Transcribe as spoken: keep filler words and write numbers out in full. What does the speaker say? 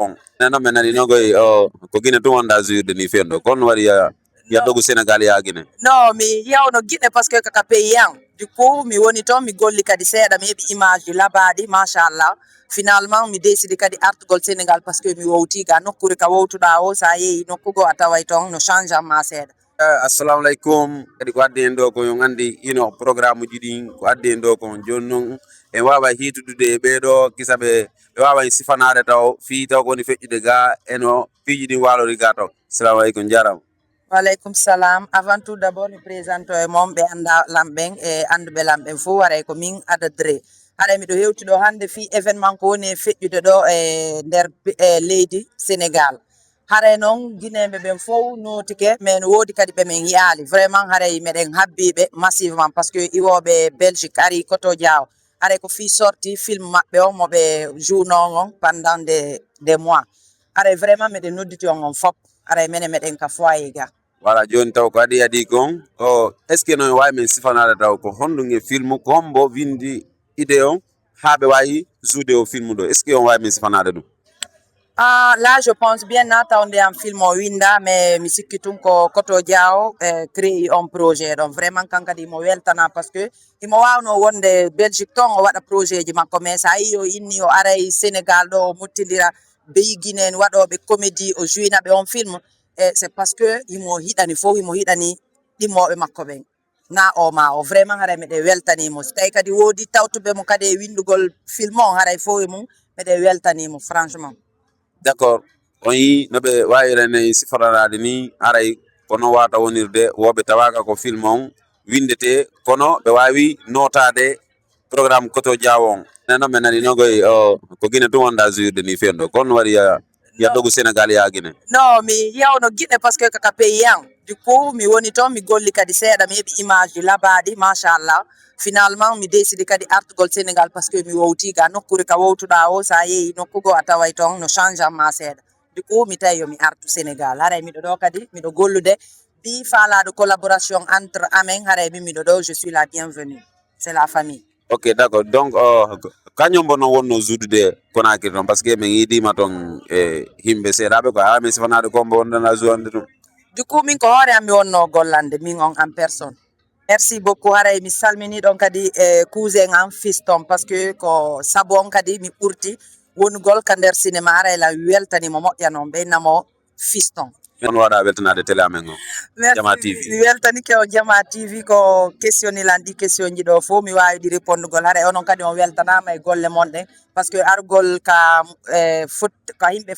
Bon, neno men nani nogoy o ko Guinée tun wonda jouirde ni fendo kon wari ya ya dogu Sénégal ya Guinée. No, mi yawno Guinée parce que kaka pays an. Du coup mi woni toon mi golli kadi seeɗa mi heɓi image ji labaɗi machallah. Finalement mi décidi kadi artugol Sénégal parce que mi wowti ga nokkure ka wowtuɗa o sa yeehi nokku goo a taway toon no change an ma seeɗa. Eh, assalamu aleykum. Kadi ko addi en ɗo ko yo gandi ino programme uji ɗin ko addi en ɗo ko joni noon en wawa hiitudude e ɓeeɗo kisa ɓe ɓe wawa en sifanaade taw fii taw ko woni feƴƴude ga eno piiji ɗin walori ga taw. Assalamu aleykum jarama. Waleykum salam. Avant tout d'abord mi présente e moom ɓe annda lamɓen e annduɓe lamɓen fof waray ko min Ada Dre. Haray miɗo hewti ɗo hannde fii événement ko woni e feƴƴude ɗo e nder e leydi Sénégal. Haray noon Guinéeɓe ɓen fof nootike, mais no woodi kadi ɓe min yiyaali. Vraiment haray meɗen habbiiɓe massivement parce que iwooɓe Belgique ari koto jaaw. Haray ko fii sorti film maɓɓe on mo ɓe jouno on pendant des des mois. Haray vraiment meɗen nodditi on on fop. Haray menen meɗen ka foyer ga. Voilà, joni taw ko adi adi kon o est ce que no wawi men sifanade taw ko honɗum e film ko hombo windi idée on ha ɓe wawi joude o film ɗo est ce que on wawi men sifanade ɗum? Ah, là je pense bien na taw ndeyan film o winda mais mi sikki tun ko koto diawo e créé on projet ɗon vraiment kan kadi mo weltana parce que imo wawno wonde Belgique ton o waɗa projet ji makko mais sa yi o inni o aray Sénégal ɗo o mottidira beyi guinéen waɗoɓe comédie o jouina ɓe on film e c'est parce que imo hiɗani fof imo hiɗani ɗimmoɓe makko ɓen. Na o ma o vraiment haray meɗen weltanimo so tawi kadi woodi tawtuɓe mo kadi e windugol film on haray fof e mum meɗen weltanimo franchement. D' accord. On yii no ɓe waawirani siforanaade nii, haray ko noon waawata wonirde, wooɓe tawaaka ko film on winndetee, kono ɓe waawi nootaade programme Koto Jaawo on. Enen noon, min nanii noon koy, o, ko Gine tun wonɗaa jouirde nii fewndo, ko honno waɗi ya, ya dogu Sénégal yaha Gine? Non, mi yawno Gine parce que kaka pays an. Du coup, mi woni toon, mi golli kadi seeɗa, mi heɓi image ji labaaɗi, machallah. Finalement, mi décidi kadi artugol Sénégal parce que mi wowti ga nokkuure ka wowtuɗaa o, so a yehi nokku goo, a taway toon no change an ma seeɗa. Du coup, mi tawi yo mi artu Sénégal. Haray miɗo ɗo kadi, miɗo gollude. Bi faalaaɗo collaboration entre amen, haray min miɗo ɗo, je suis la bienvenue. C'est la famille. Ok, d'accord. Donc, euh, kañum mbo noon wonno joudude Conakry toon, parce que min yiidiima toon e yimɓe seeɗaaɓe, ko haa min sifanaade ko mbo wonɗon a jouande toon. Du coup, min ko hoore am mi wonno gollande, min on en personne. Merci beaucoup. Haray mi salmini ɗon kadi e cousin am Fiston, parce que ko sabu on kadi mi ɓurti wonugol ka nder cinéma. Haray la weltani mo moƴƴa noon, ɓeyna mo Fiston. On waɗa weltanaade télé amen o. Merci. Jama T V. Mi weltanike on Jama T V ko question ilan ɗi question ji ɗo fof mi waawi ɗi répondugol. Haray onon kadi on weltanaama e golle mon ɗen. Parce que argol ka, e, fot-, ka yimɓe